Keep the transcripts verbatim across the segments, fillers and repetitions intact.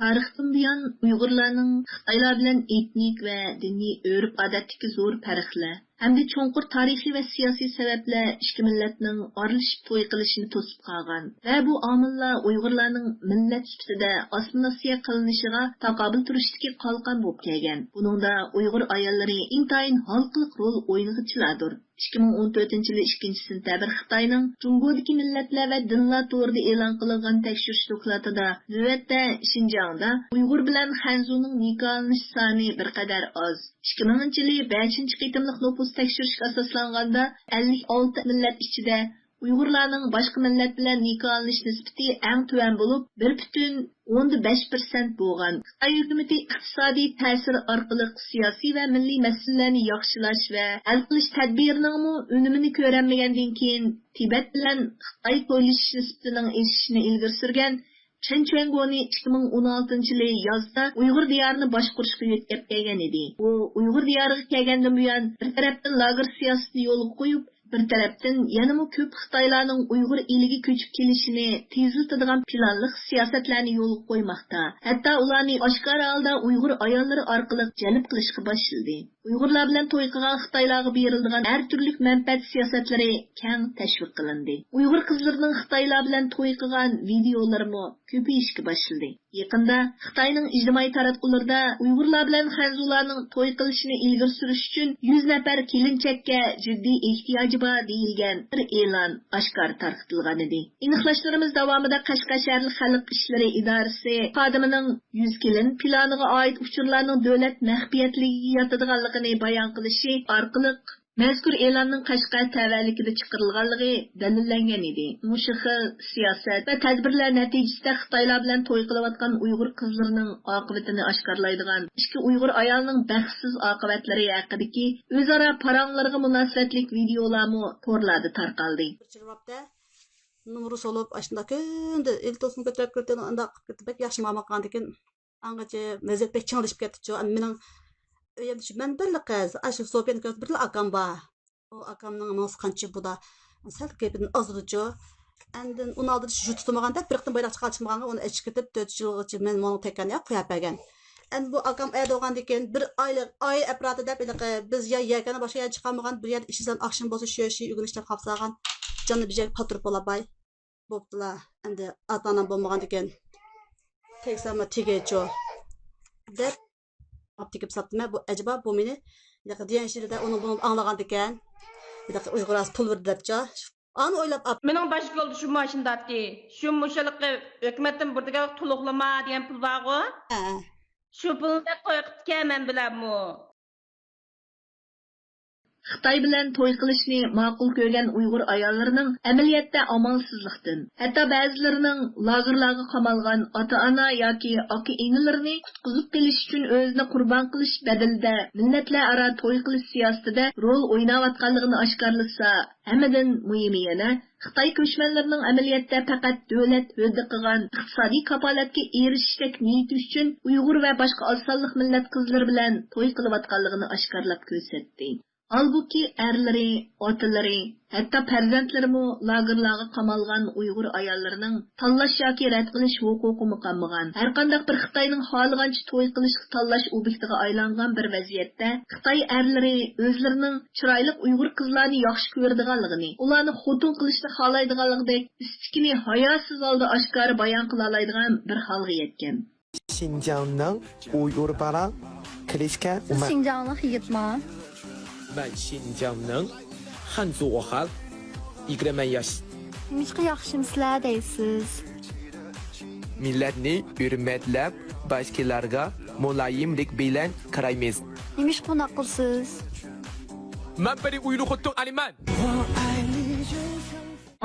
تارىختىن بۇيان ئۇيغۇرلارنىڭ خىتايلار بىلەن ئېتنىك ۋە دىنىي ئۆرپ-ئادەتتىكى زور پەرقلەر ھەمدە چوڭقۇر تارىخىي ۋە سىياسىي سەۋەبلەر ئىككى مىللەتنىڭ ئارىلىشىپ توي قىلىشىنى توسۇپ قالغان ۋە بۇ ئامىللار ئۇيغۇرلارنىڭ مىللەت سۈپىتىدە ئاسسىمىلياتسىيە قىلىنىشىغا تاقابىل تۇرۇشتىكى قالقان بولۇپ كەلگەن. بۇنىڭدا ئۇيغۇر ئاياللىرى ئىنتايىن ھالقىلىق رول ئوينىغۇچىلاردۇر. ئىككى مىڭ ئون تۆتىنچى يىلى ئىككىنچى سېنتەبىر خىتاينىڭ جۇڭگودىكى مىللەتلەر ۋە دىنلار تورىدا ئېلان قىلىنغان تەكشۈرۈش دوكلاتىدا نۆۋەتتە شىنجاڭدا ئۇيغۇر بىلەن خەنزۇنىڭ نىكاھلىنىش سانى بىر قەدەر ئاز. ئىككى مىڭىنچى يىلى بەشىنچى قېتىملىق نوپۇس تەكشۈرۈشكە ئاساسلانغاندا، ئەللىك ئالتە مىللەت ئىچىدە ئۇيغۇرلارنىڭ باشقا مىللەت بىلەن نىكاھلىنىش نىسبىتى ئەڭ تۆۋەن بولۇپ، بىر پۈتۈن ئوندىن بەش پىرسەنت بولغان. خىتاي ھۆكۈمىتى ئىقتىسادىي تەسىر ئارقىلىق سىياسىي ۋە مىللىي مەسىلىلەرنى ياخشىلاش ۋە ھەل قىلىش تەدبىرىنىڭمۇ ئۈنۈمىنى كۆرەلمىگەندىن كېيىن، تىبەت بىلەن خىتاي تويلىشىش نىسبىتىنىڭ ئېشىشىنى ئىلگىرى سۈرگەن چېن چۈەنگونى ئىككى مىڭ ئون ئالتىنچى يىلى يازدا ئۇيغۇر دىيارىنى باشقۇرۇشقا يۆتكەپ كەلگەن ئىدى. ئۇ ئۇيغۇر دىيارىغا كەلگەندىن بۇيان، بىر تەرەپتىن لاگېر سىياسىتىنى يولغا قويۇپ، بىر تەرەپتىن يەنىمۇ كۆپ خىتايلارنىڭ ئۇيغۇر ئېلىگە كۆچۈپ كېلىشىنى تېزلىتىدىغان پىلانلىق سىياسەتلەرنى يولغا قويماقتا، ھەتتا ئۇلارنى ئاشكارا ھالدا ئۇيغۇر ئاياللىرى ئارقىلىق جەلپ قىلىشقا باشلىدى. ئۇيغۇرلار بىلەن توي قىلغان خىتايلارغا بېرىلىدىغان ھەر تۈرلۈك مەنپەئەت سىياسەتلىرى كەڭ تەشۋىق قىلىندى. ئۇيغۇر قىزلىرىنىڭ خىتايلار بىلەن توي قىلغان ۋىدىيولىرىمۇ كۆپىيىشكە باشلىدى. يېقىندا خىتاينىڭ ئىجتىمائىي تاراتقۇلىرىدا ئۇيغۇرلار بىلەن خەنزۇلارنىڭ توي قىلىشىنى ئىلگىرى سۈرۈش ئۈچۈن يۈز نەپەر كېلىنچەككە جىددىي ئېھتىياجى بار دېيىلگەن بىر ئېلان ئاشكارا تارقىتىلغانىدى. ئېنىقلاشلىرىمىز داۋامىدا قەشقەر شەھەرلىك خەلق ئىشلىرى ئىدارىسى خادىمىنىڭ يۈز كېلىن پىلانىغا ئائىت ئۇچۇرلارنىڭ دۆلەت مەخپىيەتلىكىگە ياتىدىغانلىقىنى بايان قىلىشى ئارقىلىق، مەزكۇر ئېلاننىڭ قەشقەر تەۋەلىكىدە چىقىرىلغانلىقى دەلىللەنگەن ئىدى. مۇشۇ خىل سىياسەت ۋە تەدبىرلەر نەتىجىسىدە خىتايلار بىلەن توي قىلىۋاتقان ئۇيغۇر قىزلىرىنىڭ ئاقىۋىتىنى ئاشكارىلايدىغان ئىككى ئۇيغۇر ئايالنىڭ بەختسىز ئاقىۋەتلىرى ھەققىدىكى ئۆزئارا پاراڭلىرىغا مۇناسىۋەتلىك ۋىدىيولارمۇ تورلاردا تارقالدى. نومۇر سولۇپ، ئاشۇنداق كۈندە ئېلى تېلېفون كۆتۈرۈپ كىردى، ئۇنداق قىلىپ كېتىپ، بەك ياخشى ماڭماقاندىكىن، ئاڭغىچە ۋەزىيەت بەك چىڭلىشىپ كەتتىچۇ. ئەمما مېنىڭ ئۆيۈمدە شۇ مەن بىرلا قىز، ئاشۇ سوپىيەنى كۆرسە بىرلا ئاكام بار. ئۇ ئاكامنىڭ مېڭىسى قانچە بۇدا، سەل گېپىدىن ئازىدىچۇ. ئاندىن ئۇنىڭ ئالدىدا شۇ تۇتمىغاندا، بىر قېتىم بايراق چىقارغىلى چىقمىغانغا ئۇنى ئېچىپ كېتىپ، تۆت يىلغىچە مەن ماڭا تەككەن يا قويۇپ بەرگەن. ئەمدى بۇ ئاكام ئەدە بولغاندىن كېيىن بىر ئايلىق، ئاي ئەپراتىدا ھېلىقى بىز يا يەكەنە باشقا يەرگە چىقالمىغان، بىر يەردە ئىشلىسەم ئاخشىمى بولسا شۇ ئىشنى ئۆگىنىشلەپ قاپسالغان، جاننى بېجەك پاتۇرۇپ بولاپاي. بوپتۇلا، ئەمدى ئاتا ئانام بولمىغاندىكىن تەگسەممۇ تېگەيچۇ دەپ تېگىپ ساپتىمەن. بۇ ئەجەبا بۇ مېنى دېگەن شىرىدە ئۇنىڭ بۇنىڭ ئاڭلىغاندىكەن. ئۇيغۇر پۇل بېرىدۇ دەپچۇ. ئانى ئويلاپ ئاپ. مېنىڭ باش يولدىشىم ماشىنىدا ئاتتى. شۇ مۇشۇلۇقى ھۆكۈمەتتىن بىر دېگەن تولۇقلىما دېگەن پۇل بارغۇ. ھە. شۇ پۇلنى قويۇپتىكەن مەن بىلەنمۇ. خىتاي بىلەن توي قىلىشنى ماقۇل كۆرگەن ئۇيغۇر ئاياللىرىنىڭ ئەمەلىيەتتە ئامالسىزلىقتىن، ھەتتا بەزىلىرىنىڭ لاگېرلارغا قامالغان ئاتا-ئانا ياكى ئاكا-ئىنىلىرىنى قۇتقۇزۇپ قېلىش ئۈچۈن ئۆزىنى قۇربان قىلىش بەدىلىدە مىللەتلەر ئارا توي قىلىش سىياسىتىدە رول ئويناۋاتقانلىقىنى ئاشكارىلىسا، ھەممىدىن مۇھىمى يەنە، خىتاي كۆچمەنلىرىنىڭ ئەمەلىيەتتە پەقەت دۆلەت ھۆددە قىلغان ئىقتىسادىي كاپالەتكە ئېرىشىشتەك نىيىتى ئۈچۈن ئۇيغۇر ۋە باشقا ئاز سانلىق مىللەت قىزلىرى بىلەن توي قىلىۋاتقانلىقىنى ئاشكارىلاپ كۆرسەتتى. ھالبۇكى، ئەرلىرى، ئاتىلىرى، ھەتتا پەرزەنتلىرىمۇ لاگېرلارغا قامالغان ئۇيغۇر ئاياللىرىنىڭ تاللاش ياكى رەت قىلىش ھوقۇقىمۇ قالمىغان، ھەرقانداق بىر خىتاينىڭ خالىغانچە توي قىلىشقا تاللاش ئوبيېكتىغا ئايلانغان بىر ۋەزىيەتتە، خىتاي ئەرلىرى ئۆزلىرىنىڭ چىرايلىق ئۇيغۇر قىزلارنى ياخشى كۆرىدىغانلىقىنى، ئۇلارنى خوتۇن قىلىشنى خالايدىغانلىقىدەك ئىستىكىنى ھاياسىز ھالدا ئاشكارا بايان قىلالايدىغان بىر ھالغا يەتكەن. شىنجاڭنىڭ ئۇيغۇر بالا كىرىشكە سىز ئۇمار. شىنجاڭلىق يىگىتما؟ مەن شىنجاڭنىڭ خەنزۇ ئوخال، يىگىرمە ياش. نېمىشقا ياخشىمسىلەر دەيسىز؟ مىللەتنى ھۆرمەتلەپ، باشقىلارغا مۇلايىملىق بىلەن قارايمىز. نېمىشقا ئۇنداق قىلىسىز؟ مەن بىر ئۇيغۇر خوتۇن ئالىمەن.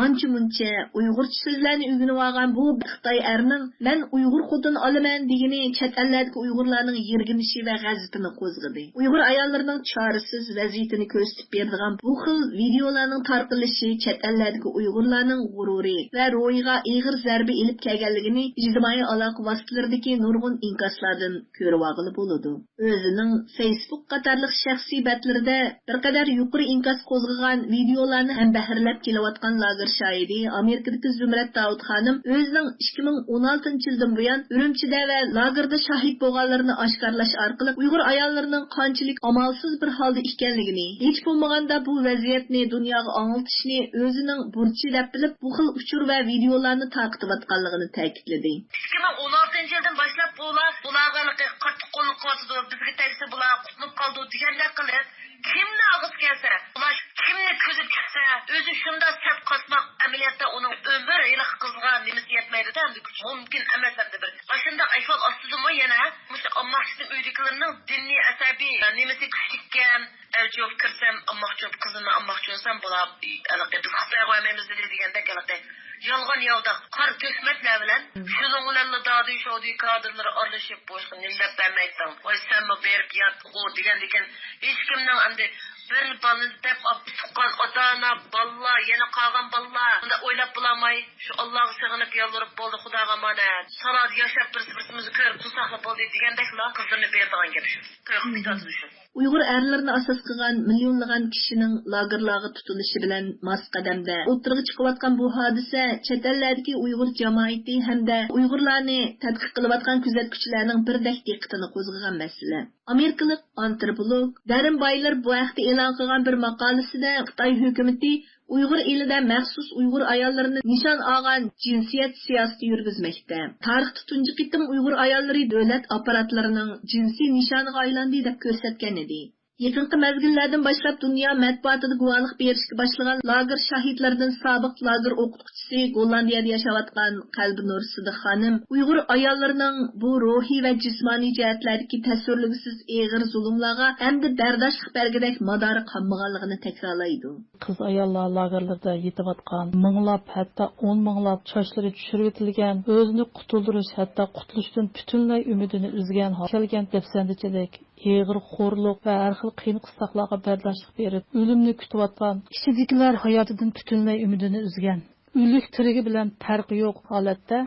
ئانچە-مۇنچە ئۇيغۇرچە سۆزلەرنى ئۆگىنىۋالغان بۇ خىتاي ئەرنىڭ «مەن ئۇيغۇر خوتۇن ئالىمەن» دېگىنى چەت ئەللەردىكى ئۇيغۇرلارنىڭ يىرگىنىشى ۋە غەزىپىنى قوزغىدى. ئۇيغۇر ئاياللىرىنىڭ چارىسىز ۋەزىيىتىنى كۆرسىتىپ بېرىدىغان بۇ خىل ۋىدىيولارنىڭ تارقىلىشى چەت ئەللەردىكى ئۇيغۇرلارنىڭ غۇرۇرى ۋە روھىغا ئېغىر زەربە ئېلىپ كەلگەنلىكىنى ئىجتىمائىي ئالاقە ۋاسىتىلىرىدىكى نۇرغۇن ئىنكاسلاردىن كۆرۈۋالغىلى بولىدۇ. ئۆزىنىڭ فېيسبۇك قاتارلىق شەخسىي بەتلىرىدە بىر قەدەر يۇقىرى ئىنكاس قوزغىغان ۋىدىيولارنى ھەمبەھىرلەپ كېلىۋاتقان شاھىدى ئامېرىكىدىكى زۇمرەت داۋۇت خانىم ئۆزىنىڭ ئىككى مىڭ ئون ئالتىنچى يىلدىن بۇيان ئۈرۈمچىدە ۋە لاگېردا شاھىت بولغانلىرىنى ئاشكارىلاش ئارقىلىق ئۇيغۇر ئاياللىرىنىڭ قانچىلىك ئامالسىز بىر ھالدا ئىكەنلىكىنى، ھېچ بولمىغاندا بۇ ۋەزىيەتنى دۇنياغا ئاڭلىتىشنى ئۆزىنىڭ بۇرچى دەپ بىلىپ، بۇ خىل ئۇچۇر ۋە ۋىدېئولارنى تارقىتىۋاتقانلىقىنى تەكىتلىدى. ئىككى مىڭ ئون ئالتىنچى يىلدىن باشلاپ بۇلار، بۇلارغا ھېلىقى قاتتىق قوللۇق قىلىۋاتىدۇ، بىزگە تەگسە بۇلار قۇتۇلۇپ قالىدۇ دېگەندەك قىلىپ، كىمنى ئاغزى كەلسە، ئۇلار كىمنى كۆزى چۈشسە، ئۆزى شۇنداق سەت قاسماق، ئەمەلىيەتتە ئۇنىڭ ئۆمۈر ھېلىقى قىزغا نېمىسى يەتمەيدۇ-دە، ئەمدى كۈچ مۇمكىن ئەمەس ئەمدى بىر. مۇشۇنداق ئەھۋال ئاستىدىمۇ يەنە مۇشۇ ئامماقچىدىن ئۆيدىكىلەرنىڭ دىنىي ئەسەبىي نېمىسى كۈچلۈككەن، ئەلچى بولۇپ كىرسەم ئامماقچى بولۇپ، قىزىمنى ئامماقچى بولسام، بۇلار ھېلىقى بىز خىتايغا بەرمەيمىز دېدى دېگەندەك ھېلىقى يالغان ياۋىداق قارا تۆھمەتلەر بىلەن، مم، شۇنىڭ بىلەنلا دادۈي شادۈي كادىرلىرى ئارىلىشىپ، بۇ ئىشقا نېمە دەپ بەرمەيتتىڭ؟ ۋاي سەنمۇ بېرىپ ياتقۇ دېگەن دېگەن ھېچكىمنىڭ ئەمدى بىر بالىنى دەپ ئاپ تۇغقان ئاتا-ئانا، بالىلار، يەنە قالغان بالىلار بۇنداق ئويلاپ بولالماي، شۇ ئاللاغا سېغىنىپ يالۋۇرۇپ بولدى، خۇداغا ئامانەت. سالادا ياشاپ بىرسى بىرسىمىزنى كۆرۈپ تۇرساقلا بولدى دېگەندەكلا قىزلىرىنى بېرىدىغان گەپ شۇ. توي قىلىپ كېتىۋاتىدۇ شۇ. ئۇيغۇر ئەرلىرىنى ئاساس قىلغان مىليونلىغان كىشىنىڭ لاگېرلارغا تۇتۇلۇشى بىلەن ماس قەدەمدە ئوتتۇرىغا چىقىۋاتقان بۇ ھادىسە چەت ئەللەردىكى ئۇيغۇر جامائىتى ھەمدە ئۇيغۇرلارنى تەتقىق قىلىۋاتقان كۆزەتكۈچىلەرنىڭ بىردەك دىققىتىنى قوزغىغان مەسىلە. ئامېرىكىلىق ئانتروپولوگ دەررېن بايلېر بۇ ھەقتە ئېلان قىلغان بىر ماقالىسىدە خىتاي ھۆكۈمىتى ئۇيغۇر ئېلىدە مەخسۇس ئۇيغۇر ئاياللىرىنى نىشان ئالغان جىنسىيەت سىياسىتى يۈرگۈزمەكتە. تارىختا تۇنجى قېتىم ئۇيغۇر ئاياللىرى دۆلەت ئاپپاراتلىرىنىڭ جىنسىي نىشانىغا ئايلاندى، دەپ كۆرسەتكەن ئىدى. يېقىنقى مەزگىللەردىن باشلاپ دۇنيا مەتبۇئاتىدا گۇۋاھلىق بېرىشكە باشلىغان لاگېر شاھىتلىرىدىن سابىق لاگېر ئوقۇتقۇچىسى، گوللاندىيەدە ياشاۋاتقان قەلبىنۇر سىدىق خانىم ئۇيغۇر ئاياللىرىنىڭ بۇ روھىي ۋە جىسمانىي جەھەتلەردىكى تەسۋىرلىگۈسىز ئېغىر زۇلۇملارغا ئەمدى بەرداشلىق بەرگۈدەك مادارى قالمىغانلىقىنى تەكرارلايدۇ. قىز ئاياللار لاگېرلىرىدا يېتىۋاتقان، مىڭلاپ، ھەتتا ئون مىڭلاپ چاچلىرى چۈشۈرۈۋېتىلگەن، ئۆزىنى قۇتۇلدۇرۇش، ھەتتا قۇتۇلۇشتىن پۈتۈنلەي ئۈمىدىنى ئۈزگەن ھالغا كەلگەن دەپسەندىچىلىك، ئېغىر خورلۇق ۋە ھەر خىل قىيىن-قىستاقلارغا بەرداشلىق بېرىپ، ئۆلۈمنى كۈتۈۋاتقان، ئىچىدىكىلەر ھاياتىدىن پۈتۈنلەي ئۈمىدىنى ئۈزگەن، ئۆلۈك-تىرىكى بىلەن پەرقى يوق ھالەتتە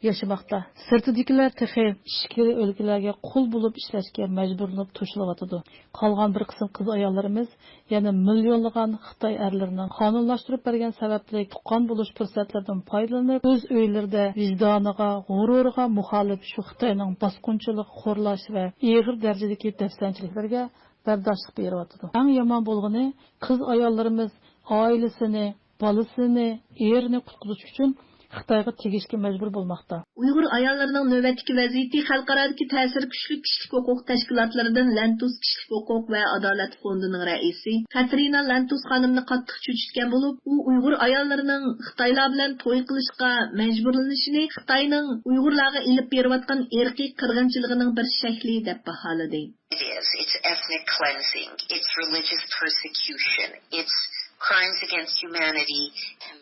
ياشىماقتا. سىرتىدىكىلەر تېخى ئىچكىرى ئۆلكىلەرگە قۇل بولۇپ ئىشلەشكە مەجبۇرلىنىپ توشۇلۇۋاتىدۇ. قالغان بىر قىسىم قىز ئاياللىرىمىز يەنە مىليونلىغان خىتاي ئەرلىرىنىڭ قانۇنلاشتۇرۇپ بەرگەن سەۋەبلىك تۇغقان بولۇش پۇرسەتلىرىدىن پايدىلىنىپ، ئۆز ئۆيلىرىدە ۋىجدانىغا، غۇرۇرىغا مۇخالىپ شۇ خىتاينىڭ باسقۇنچىلىق، خورلاش ۋە ئېغىر دەرىجىدىكى دەپسەندىچىلىكلىرىگە بەرداشلىق بېرىۋاتىدۇ. ئەڭ يامان بولغىنى، قىز ئاياللىرىمىز ئائىلىسىنى، بالىسىنى، ئېرىنى قۇتقۇزۇش ئۈچۈن خىتايغا تېگىشكە مەجبۇر بولماقتا. ئۇيغۇر ئاياللىرىنىڭ نۆۋەتتىكى ۋەزىيىتى خەلقئارادىكى تەسىرى كۈچلۈك كىشىلىك ھوقۇق تەشكىلاتلىرىدىن لەنتۇس كىشىلىك ھوقۇق ۋە ئادالەت فوندىنىڭ رەئىسى كاترىنا لەنتۇس خانىمنى قاتتىق چۆچۈتكەن بولۇپ، ئۇ ئۇيغۇر ئاياللىرىنىڭ خىتايلار بىلەن توي قىلىشقا مەجبۇرلىنىشىنى خىتاينىڭ ئۇيغۇرلارغا ئېلىپ بېرىۋاتقان ئىرقىي قىرغىنچىلىقىنىڭ بىر شەكلى دەپ باھالىدى. It is. It's ethnic cleansing. It's religious persecution. It's crimes against humanity.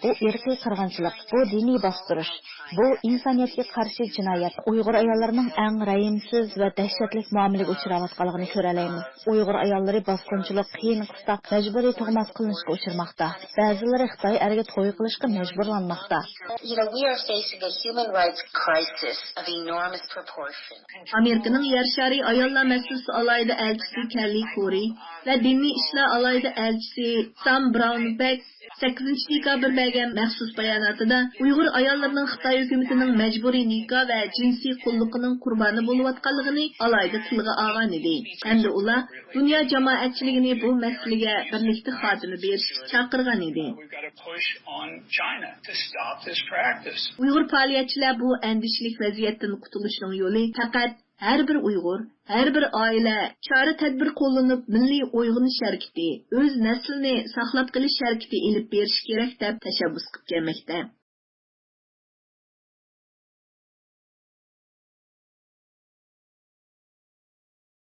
بۇ ئىرقىي قىرغىنچىلىق، بۇ دىنىي باستۇرۇش، بۇ ئىنسانىيەتكە قارشى جىنايەت. ئۇيغۇر ئاياللىرىنىڭ ئەڭ رەھىمسىز ۋە دەھشەتلىك مۇئامىلىگە ئۇچراۋاتقانلىقىنى كۆرەلەيمىز. ئۇيغۇر ئاياللىرى باسقۇنچىلىق، قىيىن-قىستاق، مەجبۇرىي تۇغماس قىلىنىشقا ئۇچرىماقتا. بەزىلىرى خىتاي ئەرگە توي قىلىشقا مەجبۇرلانماقتا. You know, we are facing a human rights crisis of enormous proportion. ئامېرىكىنىڭ يەر شارى ئاياللار مەسىلىسى ئالاھىدە ئەلچىسى كەللى كورى ۋە دىنىي ئىشلار ئالاھىدە ئەلچىسى سام براونبەك سەككىزىنچى دېكابىر بەرگەن مەخسۇس باياناتىدا ئۇيغۇر ئاياللىرىنىڭ خىتاي ھۆكۈمىتىنىڭ مەجبۇرىي نىكاھ ۋە جىنسىي قۇللۇقىنىڭ قۇربانى بولۇۋاتقانلىقىنى ئالاھىدە تىلغا ئالغان ئىدى ھەمدە ئۇلار دۇنيا جامائەتچىلىكىنى بۇ مەسىلىگە بىرلىكتە خاتىمە بېرىشكە چاقىرغان ئىدى. We've got to push on China to stop this practice. ئۇيغۇر پائالىيەتچىلەر بۇ ئەندىشىلىك ۋەزىيەتتىن قۇتۇلۇشنىڭ يولى پەقەت ھەر بىر ئۇيغۇر، ھەر بىر ئائىلە چارە-تەدبىر قوللىنىپ، مىللىي ئويغىنىش ھەرىكىتى، ئۆز نەسلىنى ساقلاپ قېلىش ھەرىكىتى ئېلىپ بېرىشى كېرەك، دەپ تەشەببۇس قىلىپ كەلمەكتە.